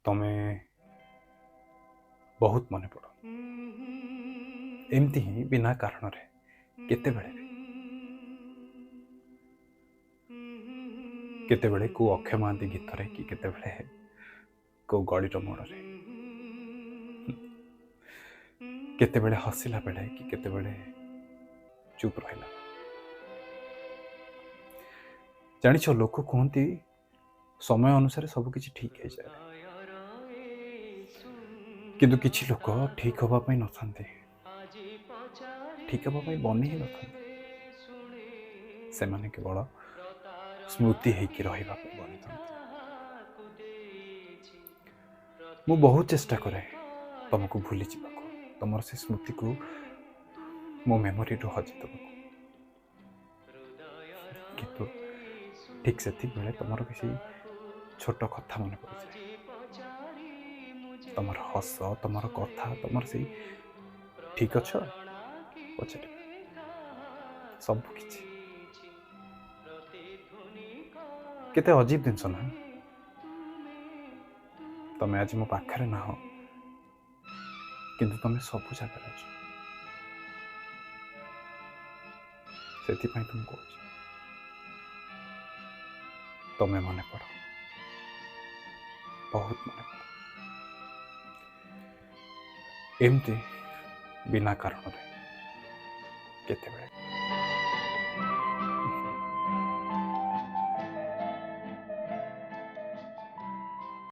ତମେ ବହୁତ ମନେ ପଡ଼, ଏମିତି ହିଁ ବିନା କାରଣରେ କେତେବେଳେ ବି, କେତେବେଳେ କେଉଁ ଅକ୍ଷୟ ମହାନ୍ତି ଗୀତରେ କି କେତେବେଳେ କେଉଁ ଗଳିର ମୋଡ଼ରେ, କେତେବେଳେ ହସିଲା ବେଳେ କି କେତେବେଳେ ଚୁପ୍ ରହିଲା। ଜାଣିଛ, ଲୋକ କୁହନ୍ତି ସମୟ ଅନୁସାରେ ସବୁ କିଛି ଠିକ୍ ହେଇଯାଏ, କିନ୍ତୁ କିଛି ଲୋକ ଠିକ୍ ହେବା ପାଇଁ ନଥାନ୍ତି, ଠିକ୍ ହେବା ପାଇଁ ବନି ହିଁ ନଥାନ୍ତି। ସେମାନେ କେବଳ ସ୍ମୃତି ହେଇକି ରହିବା ପାଇଁ ବନିଥାନ୍ତି। ମୁଁ ବହୁତ ଚେଷ୍ଟା କରେ ତମକୁ ଭୁଲି ଯିବାକୁ, ତମର ସେ ସ୍ମୃତିକୁ ମୋ ମେମୋରିରୁ ହଜେଇ ଦେବାକୁ, କିନ୍ତୁ ଠିକ୍ ସେତିକିବେଳେ ତମର କିଛି ଛୋଟ କଥା ମନେ ପଡ଼ିଯାଏ। ତମର ହସ, ତମର କଥା, ତମର ସେଇ ଠିକ୍ ଅଛ ପଚାରିବା, ସବୁ କିଛି କେତେ ଅଜୀବ ଜିନିଷ ନା? ତମେ ଆଜି ମୋ ପାଖରେ ନାହଁ, କିନ୍ତୁ ତମେ ସବୁ ଜାଗାରେ ଅଛ। ସେଥିପାଇଁ ତ ମୁଁ କହୁଛି, ତମେ ମନେ ପଡ଼, ବହୁତ ମନେ ପଡ଼, ଏମିତି ବିନା କାରଣରେ କେତେବେଳେ।